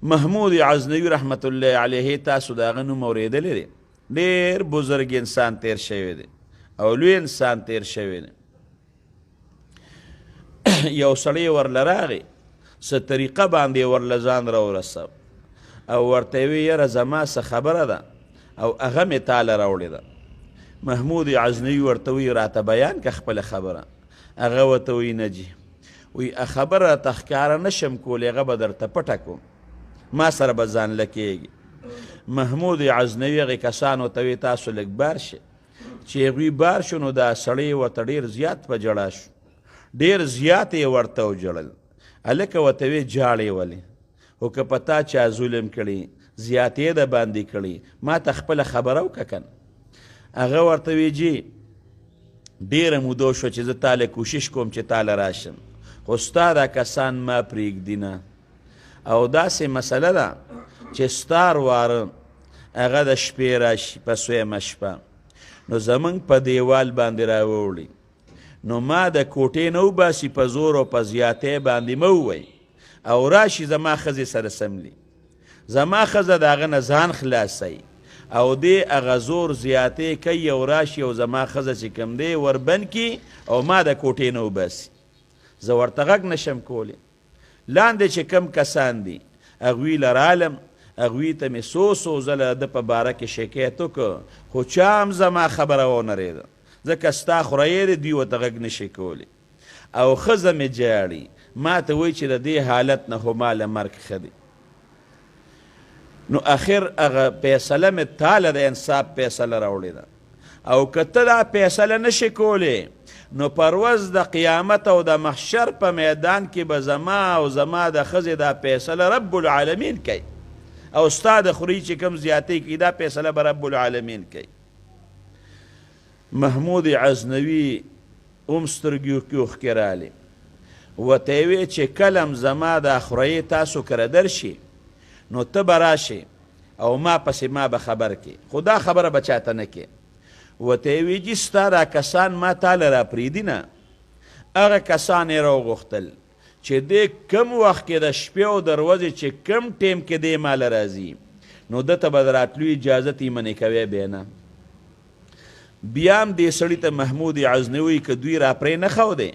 محمود غزنوي رحمت الله علیه تاسو د هغه نوم اورېدلی دی، ډېر بزرګ انسان تیر شوی دی او لوی انسان تیر شوی دی. یو سړی ورله راغی، څه طریقه باندې ورله ځان راورسو او ورته یې وویل یاره زما څه خبره ده او هغه مې تاله راوړې ده. محمود غزنوي ورته وایي راته بیان که خپله خبره. هغه ورته وایي نه جي، وایي خبره راته ښکاره نه شم کولی، هغه به درته پټه کوم، ما سره به ځان لکېږي. محمود غزنوي هغې کسانو ته وایي تاسو لږ بار شئ. چې هغوی بار شو نو دا سړی ورته ډېر زیات په ژړا شو، ډېر زیات یې ورته وژړل. هلکه ورته ویې ژاړې ولې؟ خو که په تا چا ظلم کړي، زیاتې د باندې کړي، ما ته خپله خبره وکړه که نه. هغه ورته ویې جي ډېره موده وشوه چې زه تاله کوشش کوم چې تاله راشم، خو ستا دا کسان ما پرېږدي نه. او داسې مسله ده چې ستا ورواره هغه د شپې راشي په سویمه شپه، نو زمونږ په دیوال باندې راوړي، نو ما د کوټې نه وباسي په زور او په زیاتې باندې مه ووایي، او راشي زما ښځې سره سملي، زما ښځه د هغه نه ځان خلاصوي او دی هغه زور زیاتې کوي او راشي او زما ښځه چې کوم دی وربند کړي او ما د کوټې نه وباسي، زه ورته غږ نشم کولی. لاندې چې کم کسان دي هغوی له رالم، هغوی ته مې څو څو ځله د ده په باره کې شکایت وکړ، خو چا هم زما خبره ونه رېده، ځکه ستا خوريې دی، دوی ورته غږ نشي کولی. او ښځه مې ژاړي، ما ته وایي چې د دې حالت نه خو ما له مرګ ښه دی. نو اخر هغه فیصله مې تاله د انصاف فیصله راوړې ده، او که ته دا فیصله نشې کولی نو پر ورځ د قیامت او د محشر په میدان کې به زما او زما د ښځې دا فیصله رب العالمین کوي، او ستا د خوري چې کوم زیاتې کوي دا فیصله به رب العالمین کوي. محمود غزنوي هم سترګې کې اوښکې رالې، ورته یې ویې چې کله هم زما دا خوريې تاسو کره درشي نو ته به راشې او ما پسې ما به خبر کې، خو دا خبره به چاته نه کې. ورته یې ویې جي ستا دا کسان ما تاله راپرېږدي نه. هغه کسان یې راوغوښتل چې دی کم وخت کې د شپې او د ورځې چې کم ټیم کې دی ماله راځي نو ده ته به د راتلو اجازه یې منې کوی بیا نه. بیا هم دې سړي ته محمود غزنوي وایي که دوی راپرې نه ښودی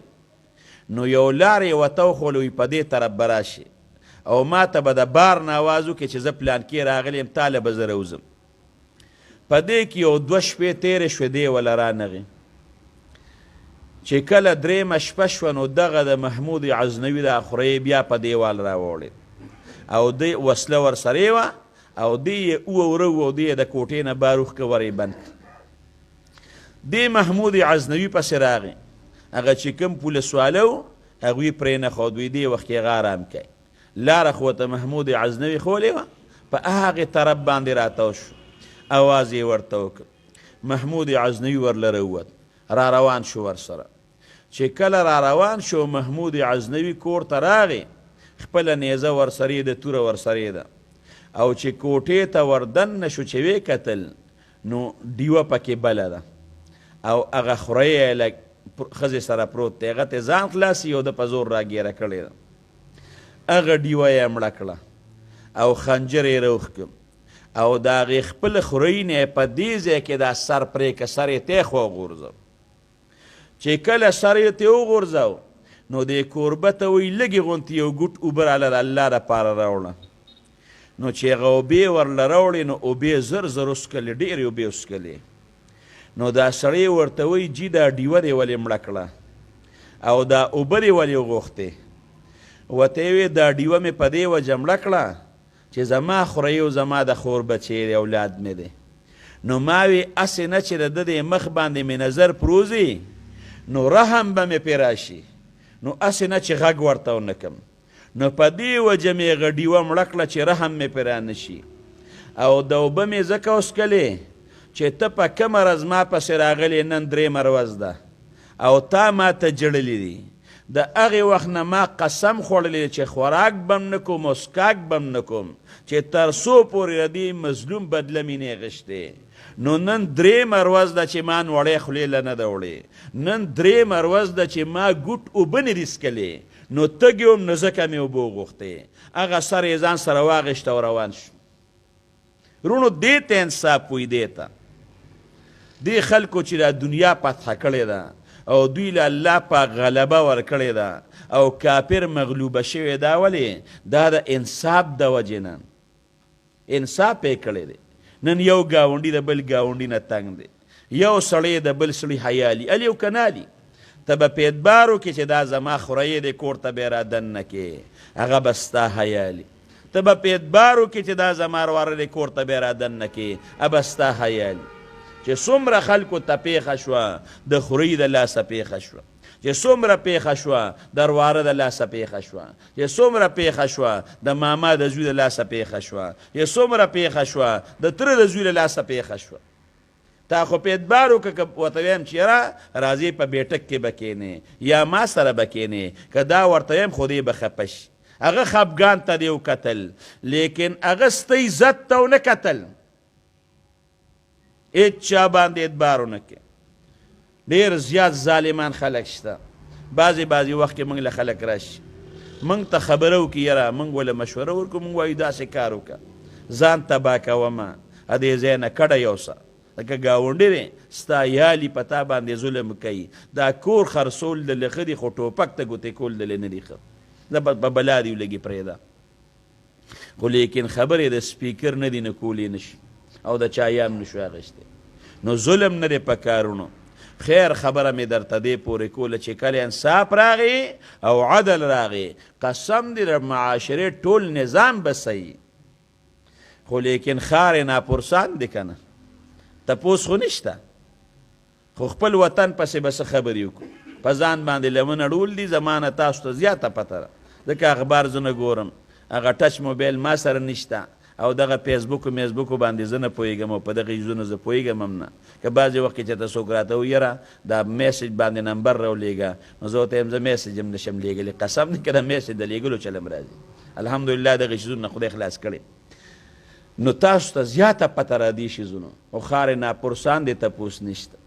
نو یو لار یې ورته وښوله، وایي په دې طرف به راشې او ما ته به د بار نه اواز وکړې چې زه پلانکې راغلی یم، تاله به زه راوځم. په دې کې یو دوه شپې تېرې شوې، دی وله رانغی. چې کله درېیمه شپه شوه نو دغه د محمود غزنوي دا خوريې بیا په دیوال راوړې او دی وسله ورسرې وه او دی یې ووره او دی یې د کوټې نه بار وښکه ور یې بند کړ. دی محمود غزنوي پسې راغی، هغه چې کوم پولیس واله وو هغوی پرې نه ښود، وایي دې وخت کې هغه ارام کوي. لاره خو ورته محمود غزنوي ښولې وه، په هغې طرف باندې راتاو شو، اواز یې ورته وکړ. محمود غزنوي ورله راووت، را روان شو ورسره. چې کله را روان شو محمود غزنوي کور ته راغی، خپله نیزه ورسرې ده، توره ورسرې ده، او چې کوټې ته وردننه شو چې ویې کتل نو ډیوه پکې بله ده او هغه خوريی له ښځې سره پروت دی، هغه ته ځان خلاصي او ده په زور راګیره کړې ده. هغه ډیوه یې مړه کړه او خنجر یې راوښکه او د هغې خپل خوريي نه یې په دې ځای کې دا سر پرې که، سر یې تی خوا وغورځاو. چې کله سر یې تی وغورځاو نو دې کوربه ته وایي لږې غونتې یو ګوټ اوبه راله د الله دپاره راوړه. نو چې هغه اوبې ورله راوړې نو اوبې زر زر وڅکلې، ډېرې اوبې وڅکلې. نو دا سړی ورته وایي جي دا ډیوه دې ولې مړه کړه او دا اوبه دې ولې وغوښتې؟ ورته یې ویې دا ډیوه مې په دې وجه مړه کړه چې زما خوريی او زما د خور بچی دی، اولاد مې دی. نو ما وی هسې نه چې د ده دې مخ باندې مې نظر پروځي نو رحم به مې پرې راشي، نو هسې نه چې غږ ورته ونه کړم. نو په دې وجه مې هغه ډیوه مړه کړه چې رحم مې پرې رانه شي. او د اوبه مې ځکه وڅکلې چې ته په کومه ورځ ما پسې راغلې، نن درېیمه ورځ ده او تا ما ته ژړلي دي. د هغې وخت نه ما قسم خوړلی چې خوراک به هم نه کوم او څکاک به هم نه کوم چې تر څو پورې د دې مظلوم بدله مې نه اخیستې. نو نن درېیمه ورځ ده چې ما نوړی خولې له نه ده وړې، نن درېیمه ورځ ده چې ما ګوټ اوبه نه دي څکلې، نو تږی وم نو ځکه مې اوبه وغوښتې. هغه سر یې ځان سره واغېشت او روان شو. وروڼو دې ته انصاف وایي، دې ته دې خلکو چې دا دنیا فتح کړې ده او دوی له الله پاک غلبه ورکړې ده او کافر مغلوبه شوی دا ولې؟ دا د انصاف د وجې نه انصاف یې کړی دی. نن یو ګاونډي د بل ګاونډي نه تنګ دی، یو سړی د بل سړي حیالي الي او که نه الي، ته به په اعتبار وکړې چې دا زما خوريې دی کور ته به یې را دننه کړې، هغه به ستا حیالي. ته به په اعتبار وکړې چې دا زما وروره دی کور ته به یې را دننه کړې، هغه به ستا حیالي. چې څومره خلکو ته پېښه شوه د خوري د لاسه پېښه شوه، چې څومره پېښه شوه د ورواره د لاسه پېښه شوه، چې څومره پېښه شوه د ماما د زوی د لاسه پېښه شوه، چې څومره پېښه شوه د تره د زوی له لاسه پېښه شوه. تا خو په اعتبار وکړه که ورته وایم چې یاره راځې په بیټک کې به کښېنې یا ما سره به کښېنې، که دا ورته وایم خو دی به خفه شي. هغه خفګان ته دې وکتل، لیکن هغه ستا عزت ته ونه کتل، هېڅ چا باندې اعتبار ونه کړې. ډېر زیات ظالمان خلک شته، بعضې بعضې وخت کې موږ له خلک راشي موږ ته خبره وکړي، یاره موږ وله مشوره ورکړو، موږ وایو داسې کار وکړه، ځان تباه کوه مه، دې ځای نه کډه یوسه، ځکه ګاونډي دی ستا یالي په تا باندې ظلم کوي، دا کور خرڅول دله ښه دي خو ټوپک ته ګوتې کول دله نه دي ښه، دا په بلا دې ولګي پرېږده. خو لیکن خبرې د سپیکر نه دي، نه کولی نه شي او د چا یام نه شو اخیستی، نو ظلم نه دی په کارونو. خیر خبره مې درته دې پورې کوله چې کله انصاف راغی او عدل راغی، قسم دې د معاشرې ټول نظام به صحیح، خو لیکن ښار یې ناپرسان دی که نه، تپوس خو نشته، خو خپل وطن پسې به څه خبرې وکړو. په ځان باندې لمن اړول دي، زما نه تاسو ته زیاته پته ده، ځکه اخبار زه نه ګورم، هغه ټچ موبایل ما سره نشته، او دغه فیسبوک او میسبوکو باندې زه نه پوهېږم او په دغه څیزونو زه پوهېږم هم نه. که بعضې وخت کې چېرته څوک راته وایي یاره دا میسج باندې نمبر راولېږه، نو زه ورته وایم زه میسج هم نشم لېږلی، قسم دی که د میسج د لېږلو چلم راځي. الحمدلله دغه څیزونو نه خدای خلاص کړی. نو تاسو ته زیاته پته را دې څیزونو، خو ښار ناپرسان دی تپوس نشته.